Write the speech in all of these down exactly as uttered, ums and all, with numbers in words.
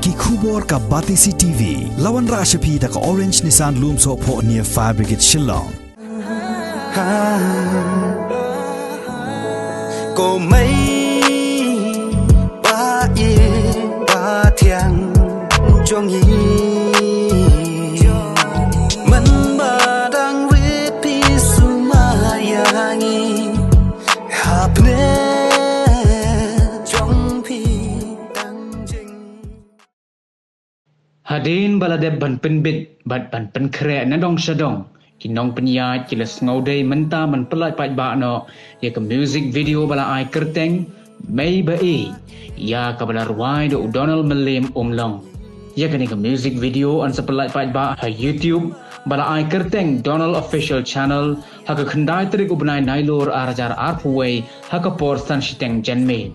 Ki khubor ka Batesi T V. La wanrah sha phi da ka Orange Nissan Lumsohphoh near Fire Brigade Shillong. Ko mei ba ïeit ba thiang jong ngi. Mynba dang rit phi sumar ïa ngi. Hapdeng jong phi tang jing. Hadien ba la dep ban pynbit bad ban pynkhreh na dong sha dong, ki nongpynïaid ki la sngewdei mynta ban pyllait paidbah noh ïa ka music video ba la ai kyrteng Mei Ba Ïeit, ïa kaba la rwai da u Donald Mylliem Umlong. Ïa kane ka music video yn sa pyllait paidbah ha YouTube ba la ai kyrteng Donald Official Channel ha ka khyndai tarik u bnai Nailur ar hajar arphew wei ha ka por san shiteng janmiet.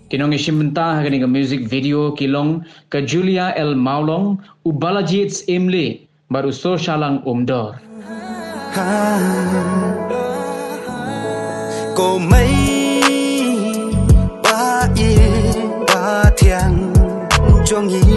Ki nongïashim bynta ha kane ka music video ki long ka Julia L Mawlong, u Balajied Syiemlieh bad u Soshang Umdor. Ko mei ba ïeit ba thiang jong ngi.